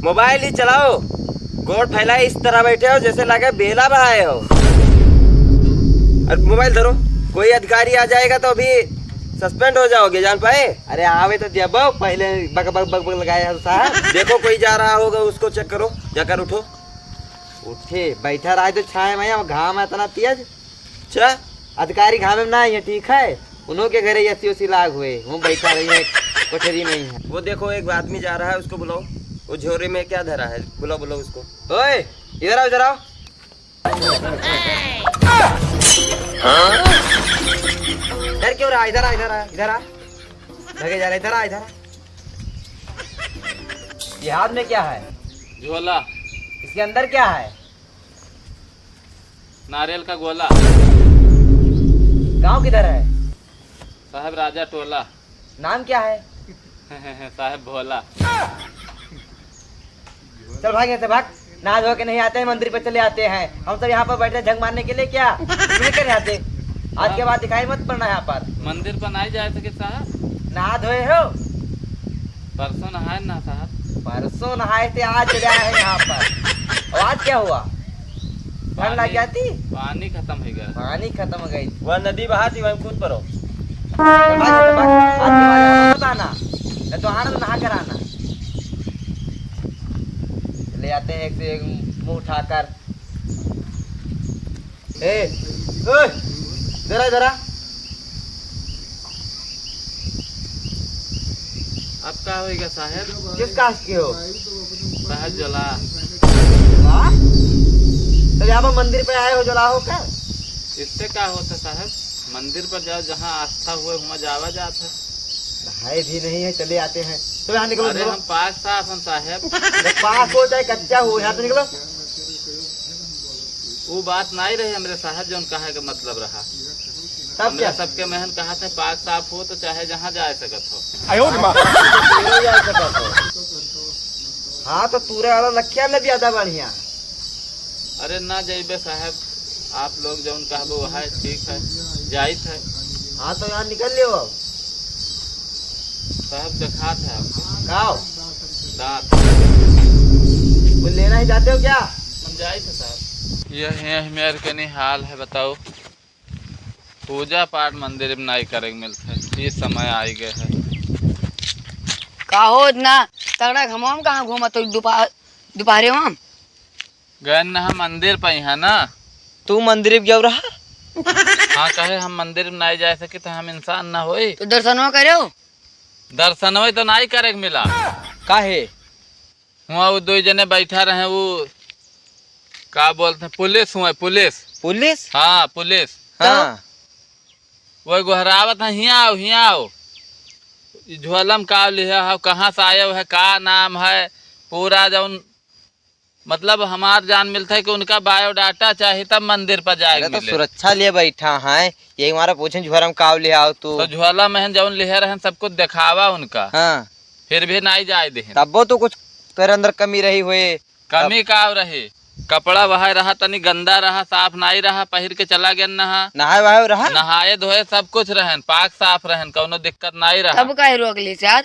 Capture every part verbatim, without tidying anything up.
मोबाइल ही चलाओ, गोड़ फैलाए इस तरह बैठे हो जैसे लगे बेला बहाए हो। अरे मोबाइल धरो, कोई अधिकारी आ जाएगा तो अभी सस्पेंड हो जाओगे, जान पाए। अरे आवे तो देबो, पहले बक बक बक बक लगाए हो साहब। देखो कोई जा रहा होगा, उसको चेक करो, जाकर उठो। उठे बैठा रहा तो छाए में, अब घाम है इतना तेज। अच्छा। अधिकारी घामे में ना है, ठीक है, उन्हों के घरे एसी ओसी लाग हुए, वो बैठा रही है, कोठरी में ही है। वो देखो एक आदमी जा रहा है, उसको बुलाओ, वो झोरे में क्या धरा है, बुलाओ बुलाओ उसको। ओए, इधर आओ, इधर आओ। डर क्यों रहा? इधर आ, इधर आ, इधर आ। लगे जा रहा, इधर आ, इधर आ। ये हाथ में क्या है? झोला। इसके अंदर क्या है? नारियल का गोला। गांव किधर है? साहब राजा टोला। नाम क्या है? साहब भोला। चल भाग यहाँ से, भाग। नहा धो के नहीं आते हैं, मंदिर पे चले आते हैं। हम सब यहाँ पर बैठे हैं झक मारने के लिए क्या? निकल यहाँ से। आज के बाद दिखाई मत पड़ना यहाँ पर। मंदिर पर नहीं जा सके साहब। नहा धोए हो? परसों नहाए ना साहब। परसों नहाए थे, आज चले आए हैं यहाँ पर। और आज क्या हुआ? ठंड लग पानी, जाती? पानी खत्म हो गया। पानी खत्म हो गई। वह नदी बहा थी, वहीं कूद पड़ो। भाग, भाग, भाग। आज के बाद यहाँ मत आना। नहीं तो आना तो नहा कर आना। ले आते हैं एक से एक मुंह उठाकर। ए, ओए, जरा, जरा। अब का होइगा साहेब? किस कास्ट के हो? साहेब जला। वाह। तो यहाँ पर मंदिर पे आए हो, जला हो क्या? इससे का होता साहेब? मंदिर पर जाओ, जहाँ आस्था हुए, वहाँ जावा जात है। भाई भी नहीं है, चले आते हैं। तो यहाँ निकलो, अरे निकलो। हम पाक साफ हम साहेब। अरे पाक हो चाहे कच्चा हो, यहाँ से निकलो। वो बात नहीं रही हमरे साहेब, जौन कहे के मतलब रहा। तब हमरे क्या? सबके महन कहा थे, पाक साफ हो तो चाहे जहाँ जा सकत हो। आयो रे माँ। पूरे जा सकत हो। हाँ, तो तूरे वाला लखिया ले भी ज्यादा बढ़िया। अरे ना जइबे साहेब, आप लोग जौन कहबो वह ठीक है, जाइत है। हाँ, तो यहाँ निकल लियो अब। साहेब देखात है आपको। का हो? दांत। कुछ लेना ही चाहते हो क्या? हम जाइत है साहेब। यह, यह मेर के नहीं हाल है, बताओ। पूजा पाठ मंदिर में नहीं करे के मिलत है, ये समय आई गए है। का हो इतना तगड़ा घमवा में कहाँ घूमत हो दोपहर, दोपहरे में? गए न हम मंदिर पे यहाँ ना। तू मंदिर में गयो रहा? हाँ, कहे हम मंदिर में नहीं जा सके तो हम इंसान ना होई। तो दर्शनवा करेउ? दर्शनवा तो नहीं करे के मिला। काहे? हुआ वो दो जने बैठा रहे, वो का बोलते हैं, पुलिस हुआ, पुलिस। पुलिस? हाँ, पुलिस। हाँ। वो गोहरावत है, "हियाँ आओ, हियाँ आओ। ई झोलम का लिहे हो, कहाँ से आए हो, का नाम है, पूरा जौन, मतलब हमार जान मिलता है कि उनका बायोडाटा चाही तब मंदिर पर जाए अरे तो मिले।" सुरक्षा लिए बैठा है, यही हमारा पूछे झोलम का लिहे हो तू। तो झोला में जौन लिहे रहन सब कुछ देखावा उनका। हाँ। फिर भी नहीं जाए देहन। तब्बो तो कुछ तेरे अंदर कमी रही हुई। कमी का रही? कपड़ा वहाय रहा, तनी गंदा रहा, साफ नाई रहा, पहिर के चला गया नहा। नहाए वहाए रहा? नहाए धोए सब कुछ रहन, पाक साफ रहन, कौनो दिक्कत नाई रहा। तब काहे रोक ली यार?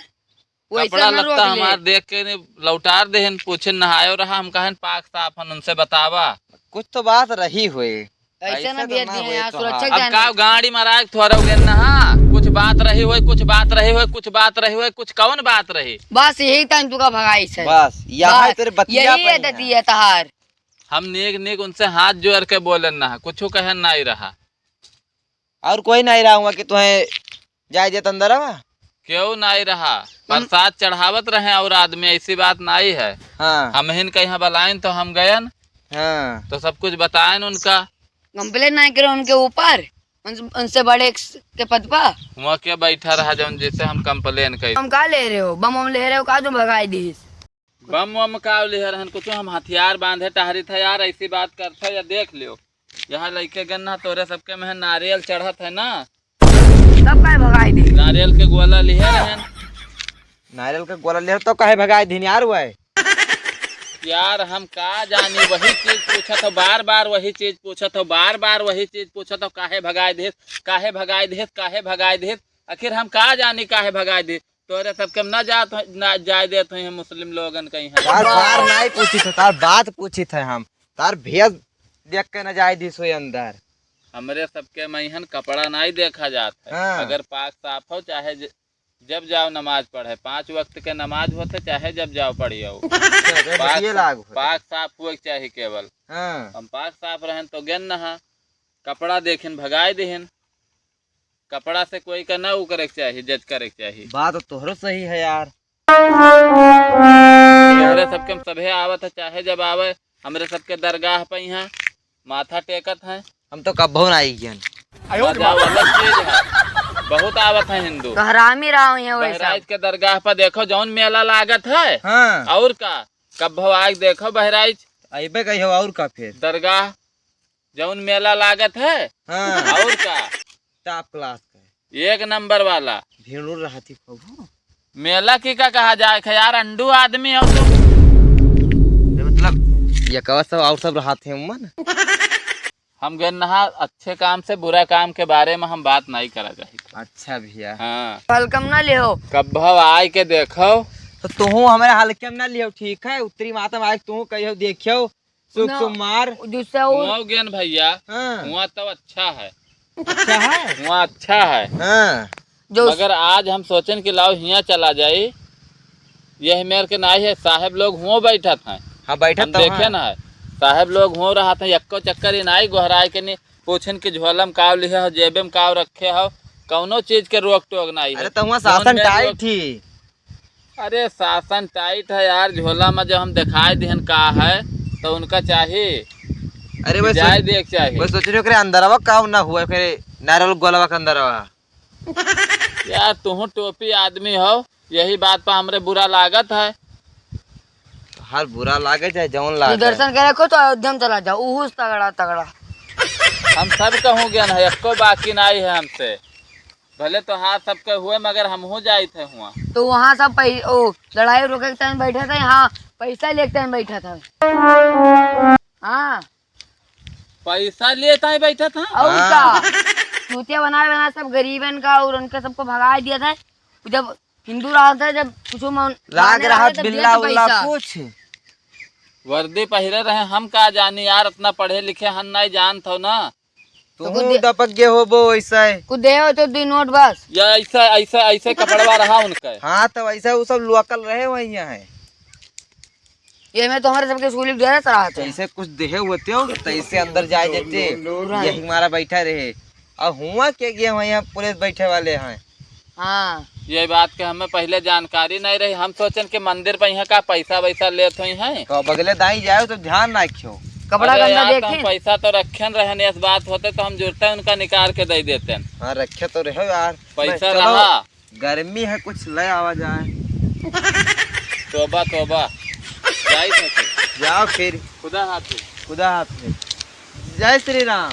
वैसे कपड़ा ना रोक लत्ता ले। हमार देख के ने लौटार देहन, पूछे नहायो रहा, हम कहन पाक साफ हन, उनसे बतावा। कुछ तो बात रही हुई। ऐसे ऐसे ना तो भेज ना दिए होए यार, तो सुरक्षा हाँ। अब जान का गाड़ी मराए के थोड़ा उगेन ना, हाँ? कुछ बात रही होए, कुछ बात रही होए, कुछ बात रही होए, कुछ कौन बात रही? बस यही टाइम तुका भगाई से। बस, यहाँ बस, तेरे बतिया यही पे है ही दतिया है। तहार। हम नेक नेक उनसे हाथ जोड़ के बोलन ना, कुछ कहन नहीं रहा। और कोई नहीं रहा हुआ कि तुम्हें जाए देत अंदर आवा? क्यों नहीं रहा? हम प्रसाद चढ़ावत रहे और आदमी, ऐसी बात नहीं है। हाँ। हम हिन कहीं बलाइन तो हम गयन। हाँ। तो सब कुछ बताएन उनका। कंप्लेन नहीं करो उनके ऊपर, उन-, उनसे बड़े के पद पर। वहाँ के बैठा रहा जौन जिससे हम कंप्लेन करी। हम का ले रहे हो? बम वम ले रहे हो का जो भगाई दीस? बम वम का ले रहन कुछ, हम हथियार बांधे टहरी था यार, ऐसी बात करता या देख लियो। यहाँ लइके गन ना तोरे सबके में नारियल चढ़त है ना। तब काहे भगाई दे? नारियल के गोला लिहे रहन। नारियल के गोला लिहे तो काहे भगाई दिन यार हुआ है? यार हम का जानी, वही चीज पूछत हो बार बार, वही चीज पूछत हो बार बार, वही चीज पूछत हो, काहे भगाई देस, काहे भगाई देस, काहे भगाई देस? आखिर हम का जानी काहे भगाई दे? तोरे सबके हम ना जात हो, ना जाए देत हो हम मुस्लिम लोगन कहीं है। तार बार नहीं पूछित है, तार बात पूछित है हम। तार भेस देख के ना जाए दिस हो अंदर। हमरे सबके मइहन कपड़ा नहीं देखा जात है। हाँ। अगर पाक साफ हो, चाहे ज-, जब जाओ नमाज पढ़े, पाँच वक्त के नमाज होते, चाहे जब जाओ पढ़ियो। अच्छा, तो पाक ये सा-, लाग होता। पाक साफ हुए के चाही केवल। हाँ। हम पाक साफ रहन तो गेन नहा, कपड़ा देखिन भगाए दिहिन। कपड़ा से कोई का ना उ करे के चाही, जज करे के चाही। बात तो तोहरो सही है यार। हमरे सबके हम सभे आवत है, चाहे जब आवे, हमरे सबके दरगाह पे यहाँ माथा टेकत हैं। हम तो कब्बो ना आई गयन। मजा अलग चीज है। बहुत आवत है हिंदू। तो हरामी रहा हुई है वैसा। बहराइच के दरगाह पर देखो, जौन मेला लागत है। हाँ। और का, कब्बो आग देखो बहराइच। अइबे कहियो और का फिर? दरगाह जौन मेला लागत है। हाँ। और का? Top class का। एक नंबर वाला। भीड़ उड़ रहा थी खूब। मेला की का कहा जाए खे यार, अंडू आदमी हो तुम। अरे मतलब, ये कवा सब और सब रहा थे उमन। हम गए नहा अच्छे काम से, बुरा काम के बारे में हम बात नहीं करा जाए। अच्छा भैया। हाँ। हल्का में ना लिहो। कब्बो आए के देखो। तो तुहू हमारे हल्के में ना लिहो, ठीक है? उत्तरी माता में आए के तुहू कहियो देखियो। सुख ना, सुमार। जिससे वो हुआ गेन भैया, हाँ। हुआ तो अच्छा है। अच्छा है? हुआ अच्छा है। हाँ। जो मगर आज हम सोचेन कि लाओ हियाँ चला जाई, यह मेर के नाई है, साहेब लोग हुओ बैठत हैं। हाँ, बैठत हम तो देखे हैं। ना है, साहेब लोग हुओ रहत हैं, यक्को चक्कर ही नाई गोहराए के नहीं, पूछेन कि झोला में काव लिहे हो, जेबे में काव रखे हो, कौनो चीज के रोक टोक नाई है। अरे, तो हुआं जौन शासन मेर टाइट लोग ही। अरे, शासन टाइट है यार, झोला में जो हम दिखाई दिहन का है, तो उनका चाही अरे, कि वही जाए सोच-, देख चाही। वही सोच रहे, ओकरे अंदरवा काव ना हुआ, ओकरे नारियल गोलवा के अंदरवा। यार, तुहू टोपी आदमी हो, यही बात पर हमरे बुरा लागत है। हर बुरा लागे चाहे जौन लागे। दर्शन करे को तो अयोध्या में चला जाओ, उहू से तगड़ा, तगड़ा। हम सब कहूँ गेन है, एको बाकी नाई है हमसे। भले तोहार सबके हुए, मगर हमहू जाइत है हुआं। तो वहाँ सब पै-, ओ, लड़ाई रोके के टाइम बैठा था, यहाँ पैसा लेके टाइम बैठा था। हाँ। पैसा लेता है बैठा था? और हाँ। का? चूतिया बनाए, बनाए सब गरीबन का और उनके सबको भगाए दिया था। जब हिंदू रहत है, जब कुछ मन लाग माने रहा रहे, तब बिल्ला देते उल्ला पैसा। कुछ। वर्दी पहिरे रहे, हम का जानी यार, इतना पढ़े लिखे हन, नहीं जानत हो ना। तो तो कुछ दे-, दपक गए होबो ऐसा है। कुछ दे हो तो दो नोट बस। या ऐसा, ऐसा, ऐसे कपड़वा रहा उनका। हाँ, तो ऐसा वो सब लोकल रहे वहीं है। ये में तो हमारे सबके स्कूल ड्रेस रहा था। जैसे कुछ देहे होते हो, तैसे अंदर जाए देते। पूरा। यही हमारा बैठा रहे। और हुआ के गए वहीं पुलिस बैठे वाले हैं। हाँ। ये बात के हमें पहले जानकारी नहीं रही। हम सोचेन कि मंदिर पे यहाँ का पैसा वैसा लेत हुई हैं। तो बगले दाई जाओ तो ध्यान रखियो। कपड़ा अरे गंदा यार, तो हम देखे। पैसा तो रखेन रहन, इस बात होते तो हम जुरते उनका निकाल के दे देते। हाँ, रखे तो रहो यार। पैसा चलो, रहा। गर्मी है, कुछ ले आवा जाए। तोबा, तोबा। जाई थे फिर। जाओ फिर। खुदा हाफिज। खुदा हाफिज। जय श्री राम।